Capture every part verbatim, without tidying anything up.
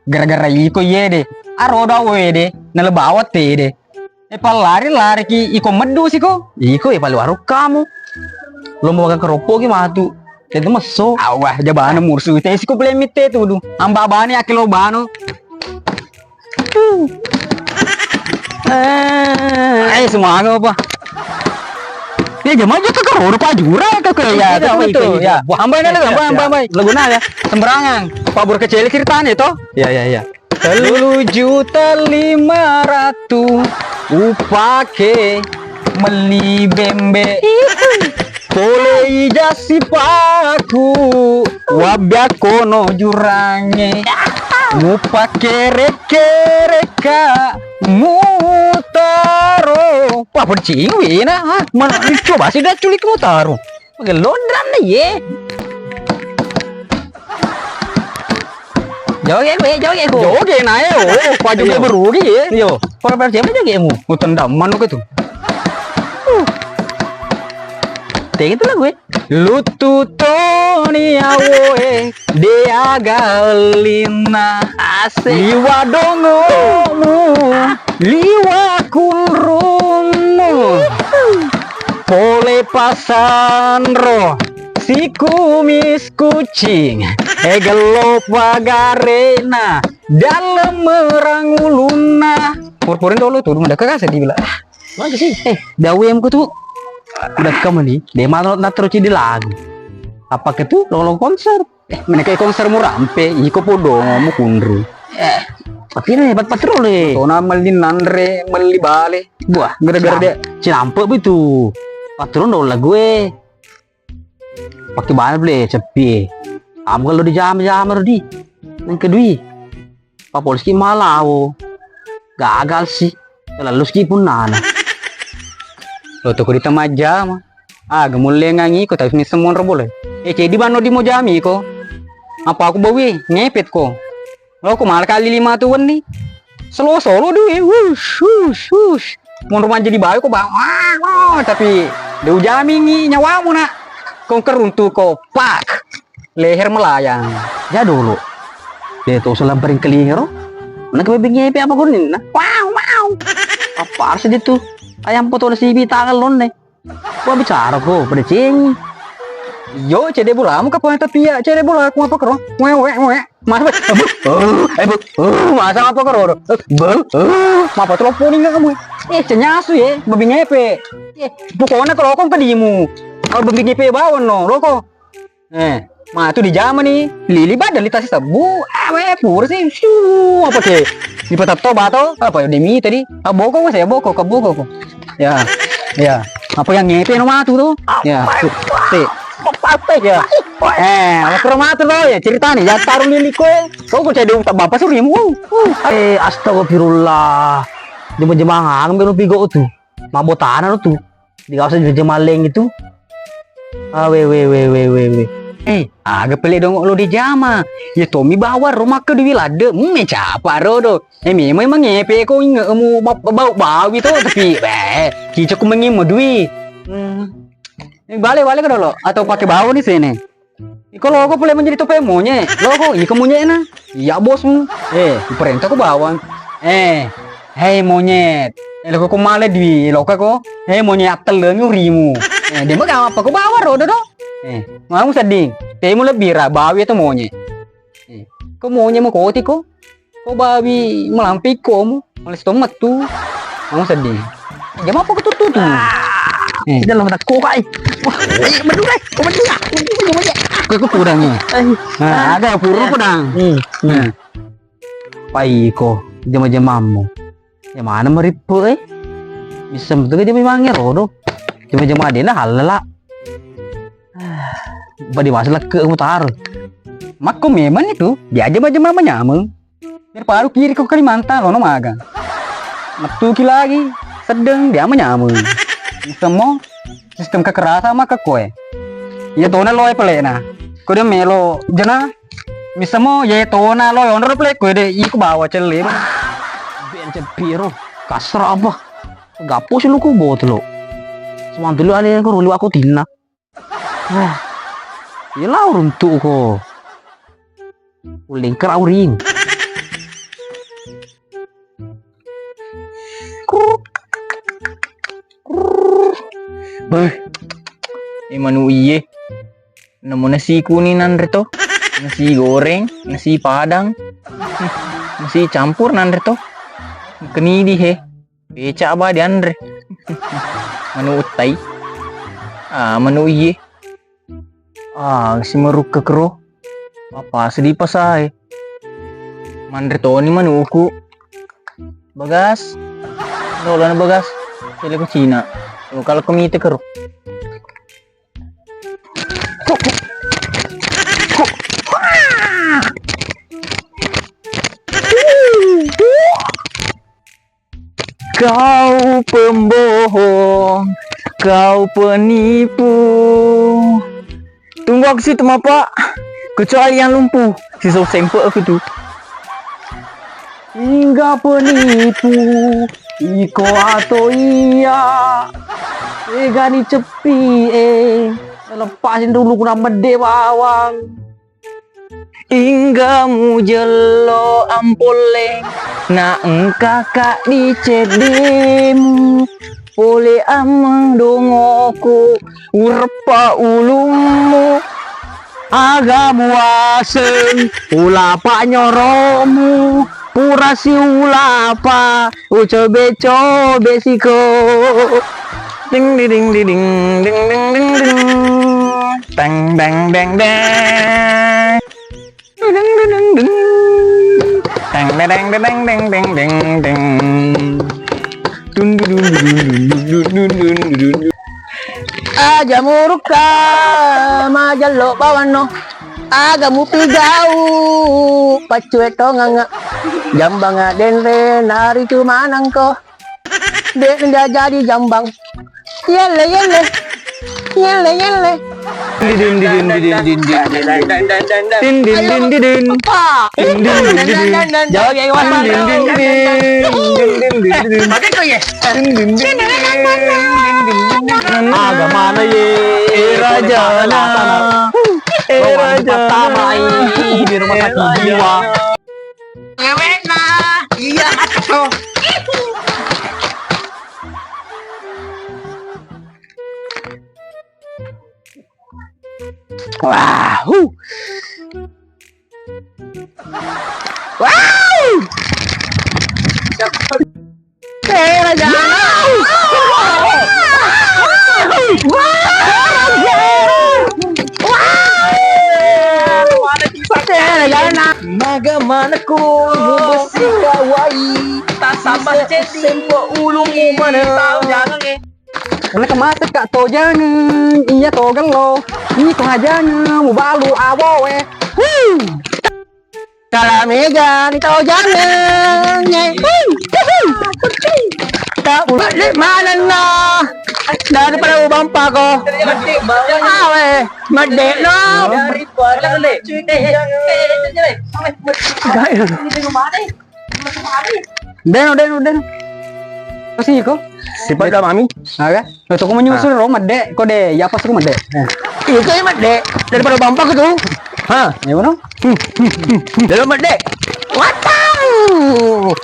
Gara-gara iko iye de, arodo awe de, nalebawa te de. E pallari lariki iko meddu siko. Iko e palu warung kamu. Lo mau makan keropok ki matu. Tentu meso. Awah jabana mursu te siko beli mitte tudu. Amba bani ake lo bano. Eh, semangat apa? Ya jama aja ke karo Pak Jura ke ke ya. Iya, betul, ya. Ambai nana, ambai, ambai, ambai. Lagu nana ya. Sembarangan. Pak Bur kecil ceritanya toh. Ya, ya, ya. Telu juta lima ratus upake meli bembe. Pole ija sipaku wabbiakkono jurange. Mupakere-kereka mutaro. Wah, percing wina. Mana coba sih dah culik mutaro. Magello drum na ye. Joget gue, joget gue. Joget na ye. Oh, paju gue berugi ye. Yo. Pura bersiap jogetmu. Utang daman ke tu. Teng itu lagu e. Lutu toni awoe de aga lina. Asik. Liwa dongomu. Liwa kunrunnu. Pole pasanro sikumis kucing. Egello pagarena. Dalam merang ulunna. Pur-purin dulu tuh, udah kagak sedih bila. Masa sih? Eh, dawe yang kutu. Udah kamu nih, dia malah natro cidi lagu. Apa ketu? Lolong konser. Eh, meneka konser mu rampe, iko podo mu kunru. Eh, tapi ini hebat patrol deh. Tona meli nanre, meli bale. Buah, gara-gara dia cinampe itu. Patrol dong lagu eh. Pakai bana beli cepi. Kamu kalau di jam-jam di. Yang kedua. Papoleski malawo. Gagal sih. Terlalu ski punnana. Lo toko di tama jama. Aga mulle ngangi ko tapi misseng monro bole. Eh, cedi banno di mojami ko. Apa aku bawi ngepet ko. Lo ko mala kali lima tu wenni. Selo solo du eh. Wush, wush, wush. Monro manja di bawi ko bang. Wah, wah, tapi de ujamingi nyawamu nak. Kong keruntu ko pak. Leher melayang. Ya dulu. De to selampering kelihero. Mana ke bebek ngepe apa kuninna? Wow, wow. Apa harus itu? Ayam potong sibi tangan lonne. Gua bicara ko, pada ceng. Yo, cede bolamu ke pone tapi ya, cede bola aku apa kero? Wewe, wewe. Mas, oh, eh, bu, oh, masa apa kero? Bel, oh, apa telepon ini kamu? Eh, cenyasu ya, babi ngepe. Eh, pokoknya kalau kong kedimu. Kalau babi ngepe bawon no, lo kok. Eh, matu di jamani, lili badali tasi sebbu, awe pura sih, su, apa ke? Dipatatto bato, apa demi tadi? Ah, boko ko, saya boko, ke boko ko. Ya, ya. Apa yang ngepe no matu tuh? Ya, su, te. Ya. Eh, apa kero matu tuh ya ceritanya? Ya taruh lili ko. Kau ko cedung tak bapak surimu. Eh, astagfirullah. Jema-jema ngang beno pigo tu. Mabotana tu. Di kawasan Jemalleng itu. Ah, we, we, we, we, we, we. Eh, aga pele dongo lo di jama. Ya Tommy bawa ro makka di wilade. Hmm, me capa ro do. Eh, memang emang ngepe ko inge emu bau bawi to tapi be. Kico ku mengimo dui. Hmm. Eh, bale, bale ko dolo atau pakai bau ni sini. Iko loko pole menjadi topeng monye. Loko, iko monyena. Iya bosmu. Eh, perintah ko bawang. Eh, hei monyet. Eh, loko ko male dui, loka ko. Hei monyet attellengi urimu. Eh, dia mega apa ko bawa rodo do. Eh, mau sedih. Temu lebih ra bawi atau monye. Eh, ko monye mau koti ko. Ko bawi melampe ikkomu, males to mettu. Mau sedih. Jam apa ketuttu tu? Eh. Sudah lah mata kok ai. Wah, ai bedu ai. Kok bedu ai. Kok kok kurang ya? Nah, ada puru kurang. Hmm. Nah. Pai ko jama-jamammu. Ya mana merippe eh? Bisa betul dia memangnya rodo. Jama-jama dia lah halala. Badi masa lekke mutaro. Makko memang itu, dia aja jama-jama nyameng. Terparu kiri ko Kalimantan, lono maga. Metuki lagi, sedeng dia menyameng. Semua sistem kekerasan maka koe. Iya tona loe pelena. Ko dia melo jena. Misamo ye tona loe onro pele koe de iku bawa celle. Ben cepiro, kasra apa? Gapo sih lu ku botlo. Semantulu ale ko ruli aku tinna. Ah. Iya lao runtu'ko. Uleng kera uring. Beh, eh, manu iye. Namo nasi kuning nanre to. Nasi goreng, nasi padang. Nasi campur nanre to. Kenidi he. Beca ba dianre. Manu uttai. Ah, manu iye. Ah, si merukka kero. Apa sedih pasae. Manre toni manuku. Bagas. Nolona Bagas. Sele ko Cina. Oh, kalau ko mite kero. Kau pembohong, kau penipu. Tunggu aku situ, Mapa. Kecuali yang lumpuh, si so sempe aku tu. Hingga penipu, iko atau iya. Egani cepi eh. Lepasin dulu kuna mede bawang. Ingga mujello ampolleng, na engka ka diceddemu, pole ameng dongoko, ureppa ulummu, aga muaseng, ulapa nyoromu, pura siulapa, ucobe-cobe siko. Ding diding diding ding ding ding ding. Teng deng deng deng. Ding ding ding ding. Teng deng deng deng deng deng deng. Dun dun dun dun dun dun dun dun dun dun. Aja murukka majallo bawanno. Aga mupigau paccue tonganga. Jambanga denre naritu manangko. De' na jadi jambang. Yelle, yelle. Yelle, yelle. Didin, didin, didin, din, din, din, din. Din, din, din, didin. Apa? Din, din, din, didin. Jawab ya, Iwan. Din, din, din, didin. Din, din, din, didin. Pakai kau ya? Din, din, din, didin. Din, din, din, didin. Aga mana ye? Eh, raja na. Eh, raja na. Di rumah sakit jiwa. Cewekna. Iya, atau. Wah, huh. Wow. Eh, raja. Wow. Wow. Wow. Maga manekko mubessi kawai. Tasabang ceddi. Sempo ulung mana? Tau jangan, eh. Karena kemasa kak to jangan, iya to gelo. Ini to jangan, mubalu awo, eh. Huh. Kala mega ni to jangan, eh. Huh. Huh. Tak boleh mana na. Daripada ubang pako. Awe, medde no. Daripada. Deno, deno, deno. Pasti iko. Sifat da mami. Aga? Lo toko menyusul ro medde, ko de, ya pas ro medde. Eh. Iko ya medde. Daripada bampak itu. Ha, ya mana? Dalam medde. Watau.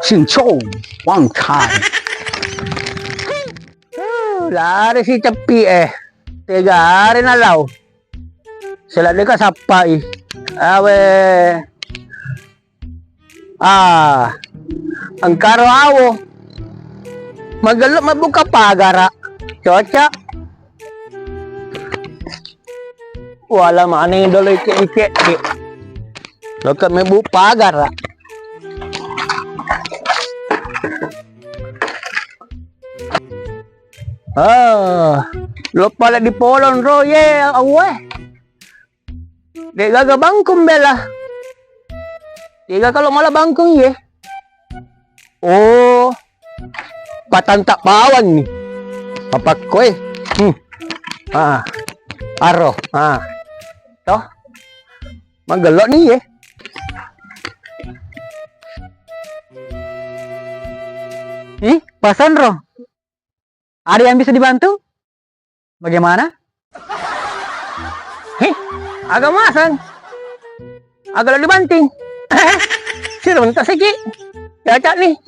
Sinco, wangkai. Lari si cepi eh. Tega hari na lao. Sela deka sappai. Awe. Ah. Engkaro awo. Magello mabbuka pagara. Cocok. Wala mane dolo ike-ike. Loka mebbu pagara. Ah, lo pale di polong ro ye, awwe. De gaga bangkung bela. De gaga lo mala bangkung ye. Oh, patanta bawang ni. Papakko eh. Hmm. Ah, aro. Ah. Toh. Magello ni ye. Ih, pasan ro. Ada yang bisa dibantu? Bagaimana? Aga masang? Aga lo dibanting? Sirunta siki. Cocok ni.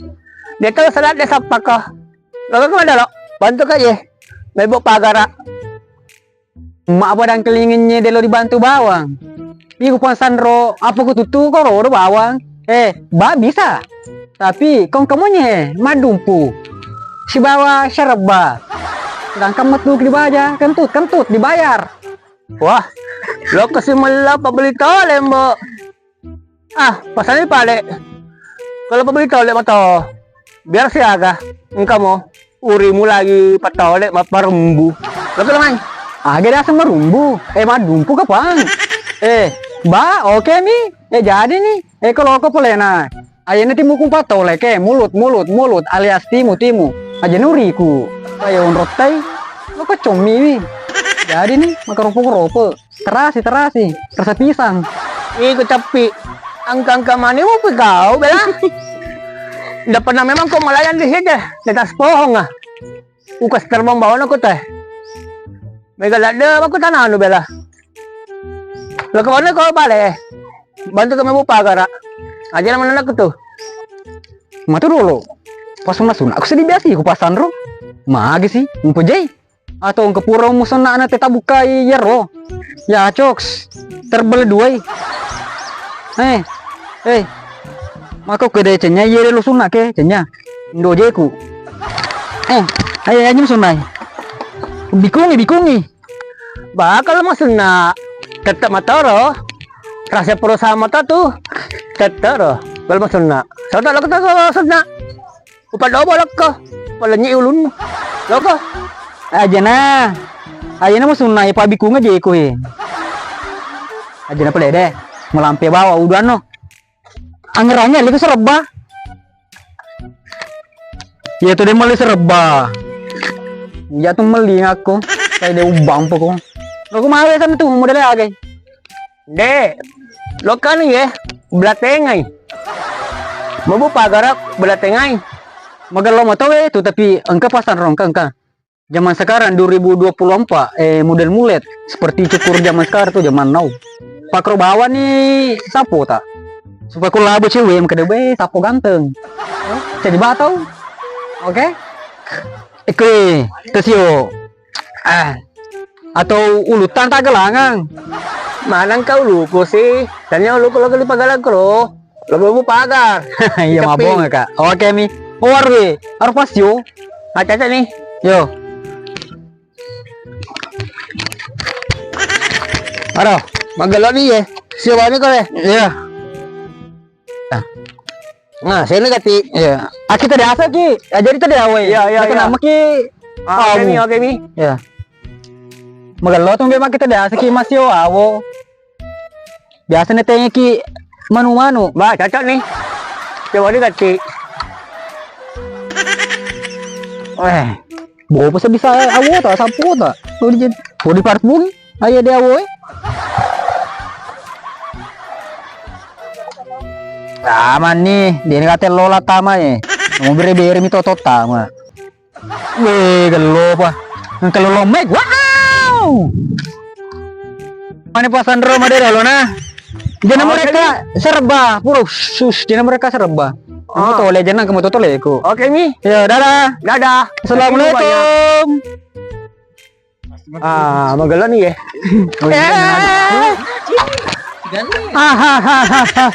Dia tahu salat dia sapa ko. Lo ko ada lo. Bantu ka ye. Mebo pagara. Mak apa dangkelingenye delo dibantu bawang. Iku pang sanro apa ku tutu ko ro bawang. Eh, ba bisa. Tapi kong kamonye madumpu. Sibawa syarabba. Sedangkan metu di baja, kentut, kentut dibayar. Wah, lo kasi mella pabeli tole, Mbok. Ah, pasani pale. Kalau pabeli tole mato. Biar siaga. Engka mo. Urimu lagi patole mapparembu. Lo kalau main. Aga daseng marumbu. Eh, madumpu kapang. Eh, ba, oke mi. Eh, jadi ni. Eh, kalau ko polena. Ayana timu kumpa tole ke, mulut, mulut, mulut, alias timu, timu. Aja nuriku. Ayo onrottai. Lo ko commi mi. Jadi ni, makaropo-ropo. Terasi, terasi. Rasa pisang. Iko cappi. Angka-angka mani mupi kau, Bela. Nda pernah memang kau melayang di sini, di atas pohon ah. Ukas terbang bawah aku teh. Mega ladde aku tanah anu, Bela. Lo ke mana kau balik? Bantu kami buka gara. Aja nama anak tu. Matu dulu. Pas sunna-sunna, aku sedih biasa, aku pasan ro. Magi sih, umpejai. Atau engka pura musenna'na teta bukkai iyaro. Ya, coks. Terbele duai. Eh, eh. Mako kede cenya iye lo sunna ke, cenya. Indo jeku. Eh, ayo anjing sunnai. Bikungi, bikungi. Bakal mau sunna. Tetap matoro. Rasa perusahaan mata tu. Tetap ro. Kalau mau sunna. Sota lo kita sunna. Upadobo lokko, palenyi ulunnu. Loko. Ajana. Ajana musunna e pabikunga je ko e. Ajana pale de. Melampe bawa uduanno. Angeranya liku serebba. Iya tu de mali serebba. Iya tu meli ngako. Kayak de ubang poko. Loko mawe sana tu model agai. De, lokani ye, belatengai. Mabu pagara belatengai. Magello moto we tu, tapi engka pasan ro engka, engka. Zaman sekarang dua ribu dua puluh empat, eh, model mulet seperti cukur zaman sekarang tu zaman now. Pakro bawa ni sapo tak? Supaya ku labo cewek makanya be sapo ganteng. Jadi batau. Oke? Eke, tesio. Ah, atau ulutan tak gelangang. Manang kau luku sih? Tanya luku lo kali pagalang kro. Lo bu pagar. Iya mabong ya kak. Oke mi. Oh harus harus pas yo. Aca nih. Yo. Aduh. Magelo nih ya. Siapa nih kau ya? Iya. Nah, sini kati. Iya. Ah, kita dasa ki. Ah, jadi tadi awai. Iya, iya, iya. Nama ki? Ah, oke mi, oke mi. Iya. Magello tu memang kita dasa ki masih awo. Biasa ne tanya ki manu-manu. Bah, cocok nih. Coba di kati. Eh. Bopa sebisa awo ta, sapo ta. Ko di, ko di parfum, ayo de awo e. Tama ni, dene kate lola tama e. Mau bere-bere mi toto tama. Weh, gello pa. Engka lolo mai. Wow! Mane pasanro madera lo na. Jana mereka serba, pura sus, jana mereka serba. Kamu tole jana, kamu tole ku. Oke mi. Ya, dadah. Dadah. Assalamualaikum. Ah, magello ni ya. Hahaha.